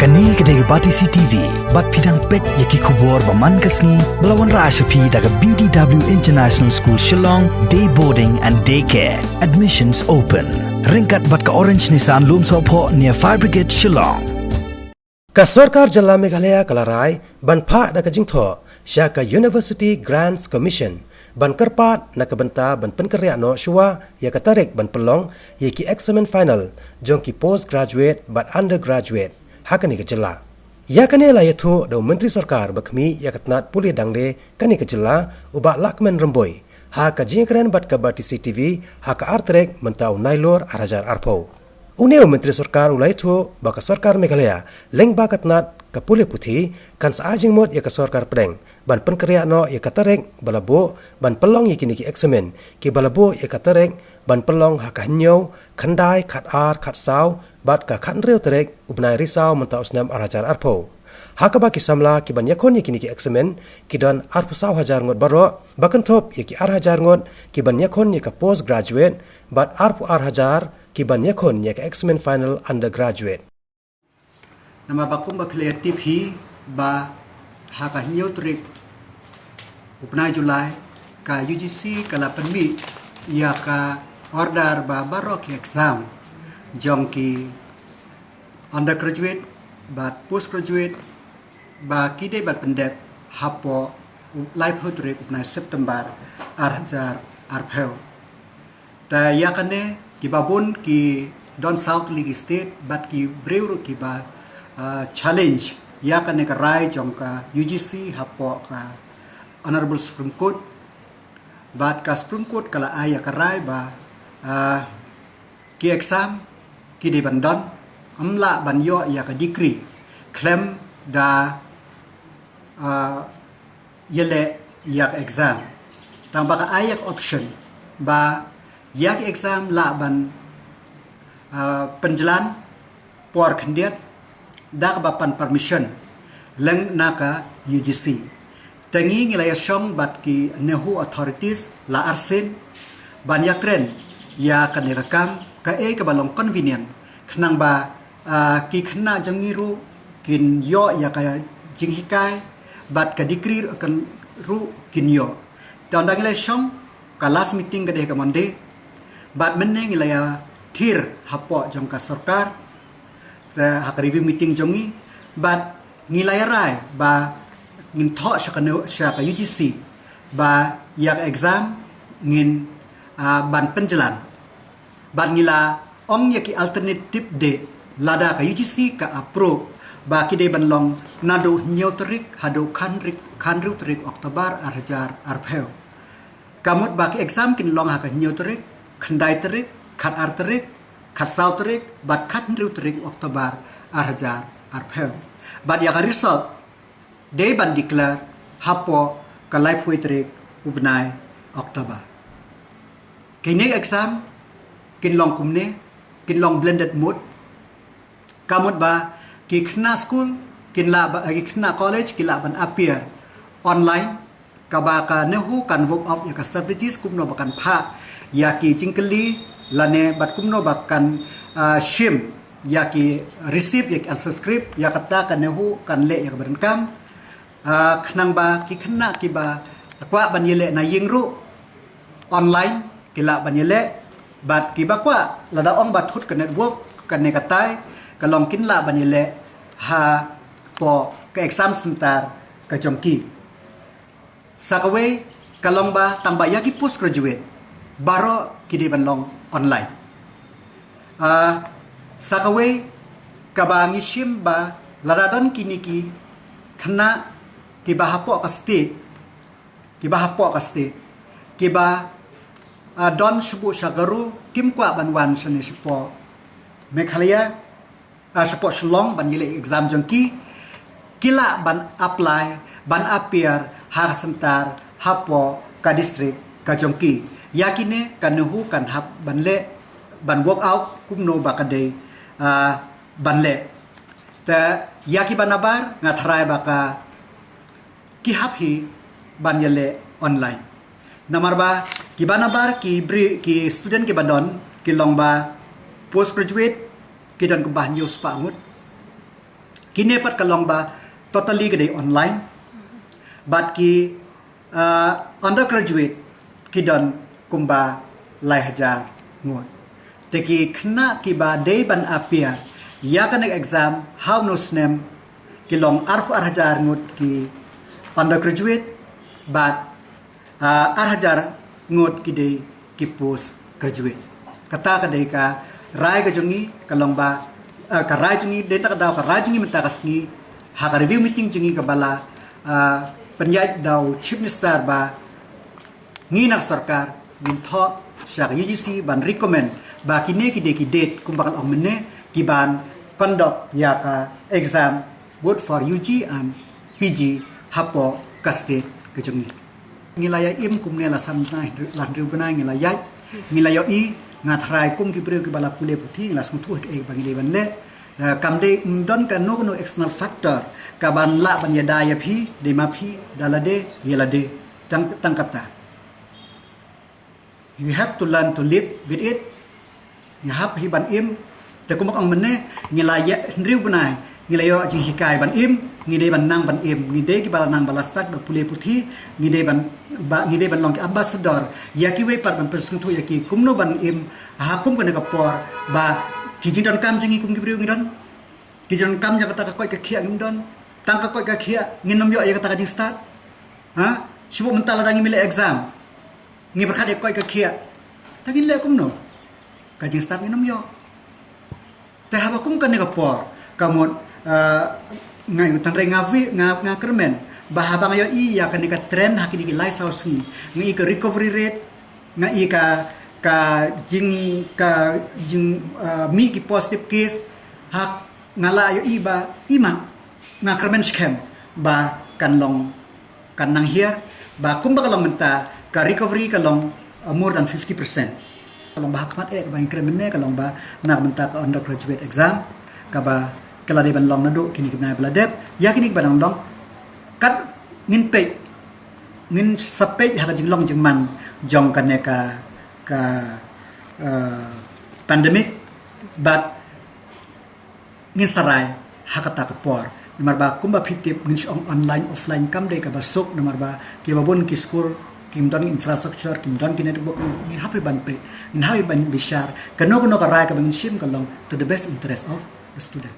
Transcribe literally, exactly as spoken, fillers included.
Kane ka dei ka Batesi T V, bad phi dang peit ïa ki khubor ba man ka sngi, ba la wanrah sha phi da ka B D W International School Shillong, Day Boarding and Day Care. Admissions open. Ryngkat bad ka Orange Nissan Lumsohphoh near Fire Brigade Shillong. Ka sorkar jylla Meghalaya ka la rai ban phah da ka jingthoh sha ka University Grants Commission ban kyrpad na ka bynta ban pynkynriah noh shuwa ïa ka tarik ban pynlong ïa ki eksamin final jong ki postgraduate bad undergraduate ha kane ka jylla. Ïa kane la ïathuh da u Myntri Sorkar ba khmih ïa ka tnat pule dangle kane ka jylla, u Bah Lahkmen Rymbui, ha ka jingïakren bad ka Batesi T V ha ka ar tarik mynta u Nailur ar hajar arphew. Une u Myntri Sorkar u la ïathuh ba ka sorkar Meghalaya lyngba ka tnat ka pule puthi kan sa ai jingmut ïa ka sorkar pdeng ban pynkynriah noh ïa ka tarik ba la buh ban pynlong ïa kine ki eksamin, kiba la buh ïa ka tarik ban pynlong ha ka hynñiew, khyndai, khatar, khatsaw bad ka khathynriew tarik u bnai Risaw mynta u snem ar hajar arphew. Ha kaba ki samla kiban ïakhun ïa kine ki eksamin ki don arphew saw hajar ngut baroh, ba kynthup ïa ki ar hajar ngut kiban ïakhun ïa ka postgraduate bad arphew ar hajar kiban ïakhun ïa ka eksamin final undergraduate. Namar ba kumba phi la ïa tip hi ba ha ka hynñiew tarik u bnai July, ka U G C ka la pynmih ïa ka order ba baroh ki exam jong ki undergraduate bad postgraduate ba ki dei ban pyndep hapoh u laiphew tarik u bnai September ar hajar arphew. Te ïa kane kiba bun ki don saw tylli ki state bad ki briew ruh kiba, ah, challenge ïa kane ka rai jong ka U G C hapoh ka Honorable Supreme Court. Bad ka Supreme Court ka la ai ïa ka rai ba, ah, ki exam ki dei ban don, ym lah ban ïoh ïa ka degree khlem da, ah, ïaleh ïa ka exam. Tang ba ka ai ïa ka option ba ïa ka exam lah ban, ah, pynjlan por khyndiat da kaba pan permission lyngba na ka U G C. Te ngi ngi la ïa shong bad ki NEHU authorities la arsien ban ïakren ïa kane ka kam kaei kaba long convenient khnang ba, ah, ki khynnah jong ngi ruh kin ïoh ïa ka jinghikai bad ka degree ruh kan ruh kin ïoh. Te ynda ngi la ïa shong, ka last meeting ka dei ka Monday. Bad mynne ngi la ïa thied hapoh jong ka sorkar, te ha ka review meeting jong ngi, bad ngi la ïa rai ba ngin thoh sha ka ne-, sha ka U G C ba ïa ka exam ngin, ah, ban pynjlan. Bad ngi la ong ïa ki alternative date lada ka U G C ka approve ba ki dei ban long naduh hynñiew tarik haduh khathynriew, khathynriew tarik October ar hajar arphew. Ka mut ba ki exam kin long ha ka hynñiew tarik, khyndai tarik, khatar tarik, khatsaw tarik bad khathynriew tarik October ar hajar arphew. Bad ïa ka result dei ban declare hapoh ka laiphew tarik u bnai October. Kine exam kin long kumne, kin long blended mode. Ka mut ba ki khynnah skul kin lah ba, ki khynnah college ki lah ban appear online, kaba ka NEHU kan work out ïa ka strategies kumno ba kan phah ïa ki jingkylli lane bad kumno ba kan, ah, shim ïa ki receive ïa ki answer script, ïa kata ka NEHU kan leh ïa kaba donkam. Ah, khnang ba ki khynnah kiba kwah ban ïaleh na ïing ruh online ki lah ban ïaleh, bad kiba kwah lada ong ba thut ka network kane katai ka long kin lah ban ïaleh hapoh ka exam center ka jong ki. Sa kawei ka long ba tang ba ïa ki postgraduate baroh ki dei ban long online. Ah, sa kawei kaba ngi shim ba lada don kine ki khynnah kiba hapoh ka state, kiba hapoh ka state, kiba, ah, don shuh sha Garo, kim kwah ban wan shane shapoh Meghalaya, ah, shapoh Shillong ban ïaleh exam jong ki, ki lah ban apply, ban appear ha ka center hapoh ka district ka jong ki. Ïa kine ka NEHU kan hap ban leh, ban work out kumno ba ka dei, ah, ban leh. Te ïa kiba nabar nga tharai ba ka ki hap hi ban ïaleh online. Namar ba kiba nabar ki bri-, ki student kiba don ki long ba postgraduate ki don kumba hynñiew spah ngut. Kine pat ka long ba totally ka dei online. Bad ki uh, undergraduate ki don kumba lai hajar ngut. Te ki khynnah kiba dei ban appear ïa kane ka exam ha u snem ki long arphew ar hajar ngut ki undergraduate bad uh, ar hajar ngut ki dei ki post graduate. Kata ka dei ka rai ka jong ngi ka long ba uh, ka rai jong ngi dei ta ka daw ka rai jong ngi mynta ka sngi ha ka review meeting jong ngi kaba la uh, pynïaid da u chief minister ba ngi na ka sorkar ngin thoh sha ka U G C ban recommend ba kine ki dei ki date kumba ka long mynne ki ban conduct ïa ka exam both for U G and P G hapoh ka state ka jong ngi. Ngi la ïa im kumne la san bnai la hynriew bnai ngi la ïaid ngi la ïohi nga tharai kum ki briew kiba la pule puthi ngi la sngewthuh ïa kaei ba ngi dei ban leh. Eh, kam dei ym don kano kano external factor kaban lah ban ïada ïa phi dei ma phi da lade ïa lade tang tang kata. You have to learn to live with it. Ngi hap hi ban im. Te kumba ong mynne ngi la ïa hynriew bnai ngi la ïoh jinghikai ban im. Ngi dei ban nang ban im ngi dei kiba la nang ba la start ba pule puthi. Ngi dei ban ba ngi dei ban long ki ambassador ïa kiwei pat ban pynsngewthuh ïa ki kumno ban im ha kum kane ka por ba ki jingdonkam jong ngi kum ki briew ngi don. Ki jingdonkam ïa kata ka koit ka khiah ngim don. Tang ka koit ka khiah ngin nym ïoh ïa kata ka jingstad. Ha? Shu mynta lada ngi mih leh exam ngi pyrkhat ïa koit ka khiah. Te ngin leh kumno? Ka jingstad ngin nym ïoh. Te haba kum kane ka por ka mut uh, nga ïu tang re nga vi nga nga kyrmen ba haba nga ïohi ïa kane ka trend ha kine ki lai saw sngi nga i ka recovery rate nga i ka ka jing ka jing uh, mih ki positive case ha nga la ïohi ba i mat nga kyrmen skhem ba kan long kan nang hiar ba kumba ka long mynta ka recovery ka long uh, more than fifty percent. Ka long ba ha khmat eh kaba ngi kren mynne ka long ba na ka mynta ka undergraduate exam kaba ka la dei ban long naduh kine ki bnai ba la dep ïa kine kiba nang long kat ngin peit ngin sa peit ha ka jinglong jingman jong kane ka ka uh, pandemic bad ngin sa rai ha kata ka por. Namar ba kumba phi tip ngin shu ong online offline kam dei kaba suk namar ba kiba bun ki skul kim don infrastructure kim don ki network ngi hap hi ban peit ngin hap hi ban bishar kano kano ka rai kaba ngin shim ka long to the best interest of the student.